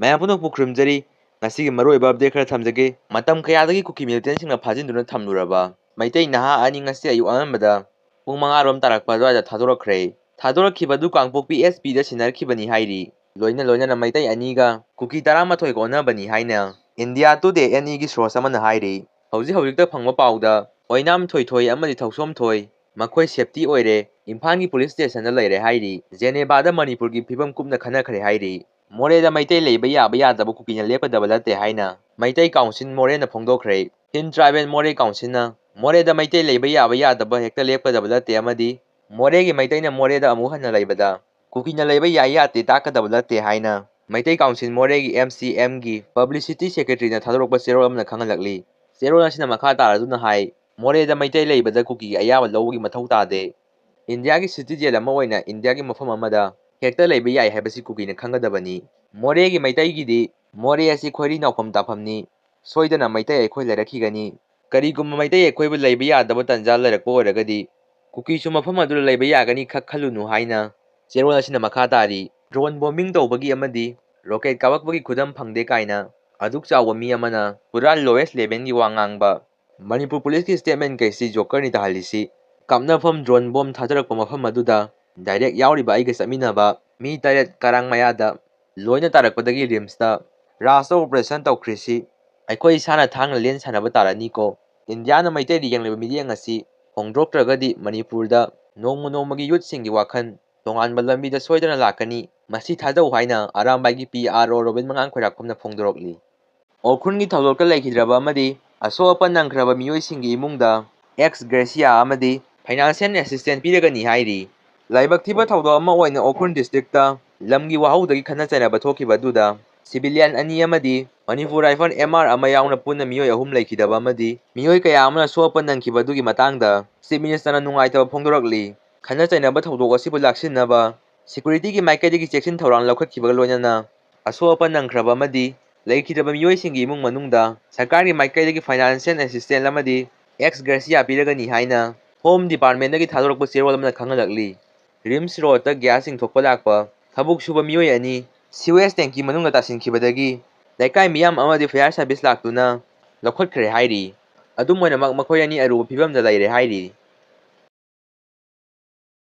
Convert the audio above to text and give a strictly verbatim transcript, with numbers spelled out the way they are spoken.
ꯃꯌꯥꯝ ꯄꯨꯝꯅꯃꯛꯄꯨ ꯈꯨꯔꯨꯝꯖꯔꯤ꯫ ꯉꯁꯤꯒꯤ ꯃꯔꯨꯑꯣꯏꯕ update ꯈꯔ ꯊꯝꯖꯒꯦ꯫ ꯃꯇꯝ ꯀꯌꯥꯗꯒꯤ ꯀꯨꯀꯤ militantꯁꯤꯡꯅ ꯐꯥꯖꯤꯟꯗꯨꯅ ꯊꯝꯂꯨꯔꯕ ꯃꯩꯇꯩ ꯅꯍꯥ ꯑꯅꯤ ꯉꯁꯤ ꯑꯌꯨꯛ ꯑꯉꯟꯕꯗ ꯄꯨꯡ ꯃꯉꯥ ꯔꯣꯝ ꯇꯥꯔꯛꯄ ꯑꯗꯨꯋꯥꯏꯗ ꯊꯥꯗꯣꯔꯛꯈ꯭ꯔꯦ꯫ ꯊꯥꯗꯣꯔꯛꯈꯤꯕ ꯑꯗꯨ ꯀꯥꯡꯄꯣꯛꯄꯤ SPꯗ ꯁꯤꯟꯅꯔꯛꯈꯤꯕꯅꯤ ꯍꯥꯏꯔꯤ꯫ ꯂꯣꯏꯅ ꯂꯣꯏꯅꯅ ꯃꯩꯇꯩ ꯑꯅꯤꯒ ꯀꯨꯀꯤ ꯇꯔꯥꯃꯥꯊꯣꯏꯒ ꯑꯣꯟꯅꯕꯅꯤ ꯍꯥꯏꯅ India Today NEꯒꯤ source ꯑꯃꯅ ꯍꯥꯏꯔꯤ꯫ ꯍꯧꯖꯤꯛ ꯍꯧꯖꯤꯛꯇ ꯐꯪꯕ ꯄꯥꯎꯗ ꯑꯣꯏꯅꯥꯝ ꯊꯣꯏꯊꯣꯏ ꯑꯃꯗꯤ ꯊꯧꯁꯣꯝ ꯊꯣꯏ, ꯃꯈꯣꯏ safety ꯑꯣꯏꯔꯦ, ꯏꯝꯐꯥꯜꯒꯤ police stationꯗ ꯂꯩꯔꯦ ꯍꯥꯏꯔꯤ꯫ ꯖꯦꯅꯦꯕꯥꯗ ꯃꯅꯤꯄꯨꯔꯒꯤ ꯐꯤꯕꯝ ꯀꯨꯞꯅ ꯈꯟꯅꯈ꯭ꯔꯦ ꯍꯥꯏꯔꯤ꯫ ꯃꯣꯔꯦꯗ ꯃꯩꯇꯩ ꯂꯩꯕ ꯌꯥꯕ ꯌꯥꯗꯕ ꯀꯨꯀꯤꯅ ꯂꯦꯞꯀꯗꯕ ꯅꯠꯇꯦ ꯍꯥꯏꯅ Meitei council ꯃꯣꯔꯦꯅ ꯐꯣꯡꯗꯣꯛꯈ꯭ꯔꯦ꯫ Chin Tribal More Councilꯅ ꯃꯣꯔꯦꯗ ꯃꯩꯇꯩ ꯂꯩꯕ ꯌꯥꯕ ꯌꯥꯗꯕ ꯍꯦꯛꯇ ꯂꯦꯞꯀꯗꯕ ꯅꯠꯇꯦ ꯑꯃꯗꯤ ꯃꯣꯔꯦꯒꯤ ꯃꯩꯇꯩꯅ ꯃꯣꯔꯦꯗ ꯑꯃꯨꯛ ꯍꯟꯅ ꯂꯩꯕꯗ ꯀꯨꯀꯤꯅ ꯂꯩꯕ ꯌꯥꯏ ꯌꯥꯗꯦ ꯇꯥꯛꯀꯗꯕ ꯅꯠꯇꯦ ꯍꯥꯏꯅ ꯃꯩꯇꯩ council ꯃꯣꯔꯦꯒꯤ MCMꯒꯤ publicityꯒꯤ secretaryꯅ ꯊꯥꯗꯣꯔꯛꯄ ꯆꯦꯔꯣꯜ ꯑꯃꯅ ꯈꯪꯍꯜꯂꯛꯂꯤ꯫ ꯆꯦꯔꯣꯜ ꯑꯁꯤꯅ ꯃꯈꯥ ꯇꯥꯔꯗꯨꯅ ꯍꯥꯏ, ꯃꯣꯔꯦꯗ ꯃꯩꯇꯩ ꯂꯩꯕꯗ ꯀꯨꯀꯤꯒꯤ ꯑꯌꯥꯕ ꯂꯧꯕꯒꯤ ꯃꯊꯧ ꯇꯥꯗꯦ꯫ Indiaꯒꯤ citizen ꯑꯃ ꯑꯣꯏꯅ Indiaꯒꯤ ꯃꯐꯝ ꯑꯃꯗ ꯍꯦꯛꯇ ꯂꯩꯕ ꯌꯥꯏ ꯍꯥꯏꯕꯁꯤ ꯀꯨꯀꯤꯅ ꯈꯪꯒꯗꯕꯅꯤ꯫ ꯃꯣꯔꯦꯒꯤ ꯃꯩꯇꯩꯒꯤꯗꯤ ꯃꯣꯔꯦ ꯑꯁꯤ ꯈꯣꯏꯔꯤ ꯅꯥꯎꯐꯝ ꯇꯥꯐꯝꯅꯤ꯫ ꯁꯣꯏꯗꯅ ꯃꯩꯇꯩ ꯑꯩꯈꯣꯏ ꯂꯩꯔꯛꯈꯤꯒꯅꯤ꯫ ꯀꯔꯤꯒꯨꯝꯕ ꯃꯩꯇꯩ ꯑꯩꯈꯣꯏꯕꯨ ꯂꯩꯕ ꯌꯥꯗꯕ ꯇꯥꯟꯖꯥ ꯂꯩꯔꯛꯄ ꯑꯣꯏꯔꯒꯗꯤ ꯀꯨꯀꯤꯁꯨ ꯃꯐꯝ ꯑꯗꯨꯗ ꯂꯩꯕ ꯌꯥꯒꯅꯤ ꯈꯛ ꯈꯜꯂꯨꯅꯨ ꯍꯥꯏꯅ ꯆꯦꯔꯣꯜ ꯑꯁꯤꯅ ꯃꯈꯥ ꯇꯥꯔꯤ꯫ Drone bombing ꯇꯧꯕꯒꯤ ꯑꯃꯗꯤ rocket ꯀꯥꯞꯂꯛꯄꯒꯤ ꯈꯨꯗꯝ ꯐꯪꯗꯦ ꯀꯥꯏꯅ ꯑꯗꯨꯛ ꯆꯥꯎꯕ ꯃꯤ ꯑꯃꯅ ꯄꯨꯔꯥ lowest levelꯒꯤ ꯋꯥ ꯉꯥꯡꯕ꯫ ꯃꯅꯤꯄꯨꯔ policeꯀꯤ statement ꯀꯩꯁꯤ Jokerꯅꯤ ꯇꯥꯍꯜꯂꯤꯁꯤ꯫ ꯀꯥꯞꯅꯐꯝ drone bomb ꯊꯥꯗꯔꯛꯄ ꯃꯐꯝ ꯑꯗꯨꯗ direct ꯌꯥꯎꯔꯤꯕ ꯑꯩꯒ ꯆꯠꯃꯤꯟꯅꯕ ꯃꯤ ꯇꯔꯦꯠ ꯀꯔꯥꯡ ꯃꯌꯥꯗ ꯂꯣꯏꯅ ꯇꯥꯔꯛꯄꯗꯒꯤ RIMSꯇ ꯔꯥꯁꯇ operation ꯇꯧꯈ꯭ꯔꯤꯁꯤ ꯑꯩꯈꯣꯏ ꯏꯁꯥꯅ ꯊꯥꯡꯅ ꯂꯦꯟ ꯁꯥꯟꯅꯕ ꯇꯥꯔꯅꯤꯀꯣ꯫ Indiaꯅ ꯃꯩꯇꯩꯗ ꯌꯦꯡꯂꯤꯕ ꯃꯤꯠꯌꯦꯡ ꯑꯁꯤ ꯍꯣꯡꯗꯣꯛꯇ꯭ꯔꯒꯗꯤ ꯃꯅꯤꯄꯨꯔꯗ ꯅꯣꯡꯃ ꯅꯣꯡꯃꯒꯤ youthꯁꯤꯡꯒꯤ ꯋꯥꯈꯜ ꯇꯣꯉꯥꯟꯕ ꯂꯝꯕꯤꯗ ꯁꯣꯏꯗꯅ ꯂꯥꯛꯀꯅꯤ꯫ ꯃꯁꯤ ꯊꯥꯖꯧ ꯍꯥꯏꯅ ꯑꯔꯥꯝꯕꯥꯏꯒꯤ PRO ꯔꯣꯕꯤꯟ ꯃꯉꯥꯡ ꯈꯣꯏꯔꯥꯛꯐꯝꯅ ꯐꯣꯡꯗꯣꯔꯛꯂꯤ꯫ ꯎꯈ꯭ꯔꯨꯜꯒꯤ ꯊꯧꯗꯣꯛꯇ ꯂꯩꯈꯤꯗ꯭ꯔꯕ ꯑꯃꯗꯤ ꯑꯁꯣꯛ ꯑꯄꯟ ꯅꯪꯈ꯭ꯔꯕ ꯃꯤꯑꯣꯏꯁꯤꯡꯒꯤ ꯏꯃꯨꯡꯗ ex gratia ꯑꯃꯗꯤ financial assistance ꯄꯤꯔꯒꯅꯤ ꯍꯥꯏꯔꯤ꯫ ꯂꯥꯏꯕꯛ ꯊꯤꯕ ꯊꯧꯗꯣꯛ ꯑꯃ ꯑꯣꯏꯅ ꯎꯈ꯭ꯔꯨꯜ districtꯇ ꯂꯝꯒꯤ ꯋꯥꯍꯧꯗꯒꯤ ꯈꯠꯅ ꯆꯩꯅꯕ ꯊꯣꯛꯈꯤꯕ ꯑꯗꯨꯗ civilian ꯑꯅꯤ ꯑꯃꯗꯤ Manipur Rifle MR ꯑꯃ ꯌꯥꯎꯅ ꯄꯨꯟꯅ ꯃꯤꯑꯣꯏ ꯑꯍꯨꯝ ꯂꯩꯈꯤꯗꯕ ꯑꯃꯗꯤ ꯃꯤꯑꯣꯏ ꯀꯌꯥ ꯑꯃꯅ ꯑꯁꯣꯛ ꯑꯄꯟ ꯅꯪꯈꯤꯕ ꯑꯗꯨꯒꯤ ꯃꯇꯥꯡꯗ Chief Ministerꯅ ꯅꯨꯡꯉꯥꯏꯇꯕ ꯐꯣꯡꯗꯣꯔꯛꯂꯤ꯫ ꯈꯠꯅ ꯆꯩꯅꯕ ꯊꯧꯗꯣꯛ ꯑꯁꯤꯕꯨ ꯂꯥꯛꯁꯤꯟꯅꯕ securityꯒꯤ ꯃꯥꯏꯀꯩꯗꯒꯤ ꯆꯦꯛꯁꯤꯟ ꯊꯧꯔꯥꯡ ꯂꯧꯈꯠꯈꯤꯕꯒ ꯂꯣꯏꯅꯅ ꯑꯁꯣꯛ ꯑꯄꯟ ꯅꯪꯈ꯭ꯔꯕ ꯑꯃꯗꯤ ꯂꯩꯈꯤꯗ꯭ꯔꯕ ꯃꯤꯑꯣꯏꯁꯤꯡꯒꯤ ꯏꯃꯨꯡ ꯃꯅꯨꯡꯗ ꯁꯔꯀꯥꯔꯒꯤ ꯃꯥꯏꯀꯩꯗꯒꯤ financial assistance ꯑꯃꯗꯤ ex gratia ꯄꯤꯔꯒꯅꯤ ꯍꯥꯏꯅ Home Departmentꯇꯒꯤ ꯊꯥꯗꯣꯔꯛꯄ ꯆꯦꯔꯣꯜ ꯑꯃꯅ ꯈꯪꯍꯜꯂꯛꯂꯤ꯫ RIMS roadꯇ gas ꯆꯤꯡꯊꯣꯛꯄ ꯂꯥꯛꯄ ꯊꯕꯛ ꯁꯨꯕ ꯃꯤꯑꯣꯏ ꯑꯅꯤ ꯁꯤꯋꯦꯖ ꯇꯦꯡꯀꯤ ꯃꯅꯨꯡꯗ ꯇꯥꯁꯤꯟꯈꯤꯕꯗꯒꯤ ꯂꯩꯀꯥꯏ ꯃꯤꯌꯥꯝ ꯑꯃꯗꯤ ꯐꯥꯌꯔ ꯁꯥꯔꯚꯤꯁ ꯂꯥꯛꯇꯨꯅ ꯂꯧꯈꯠꯈ꯭ꯔꯦ ꯍꯥꯏꯔꯤ꯫ ꯑꯗꯨꯝ ꯑꯣꯏꯅꯃꯛ, ꯃꯈꯣꯏ ꯑꯅꯤ ꯑꯔꯨꯕ ꯐꯤꯕꯝꯗ ꯂꯩꯔꯦ ꯍꯥꯏꯔꯤ꯫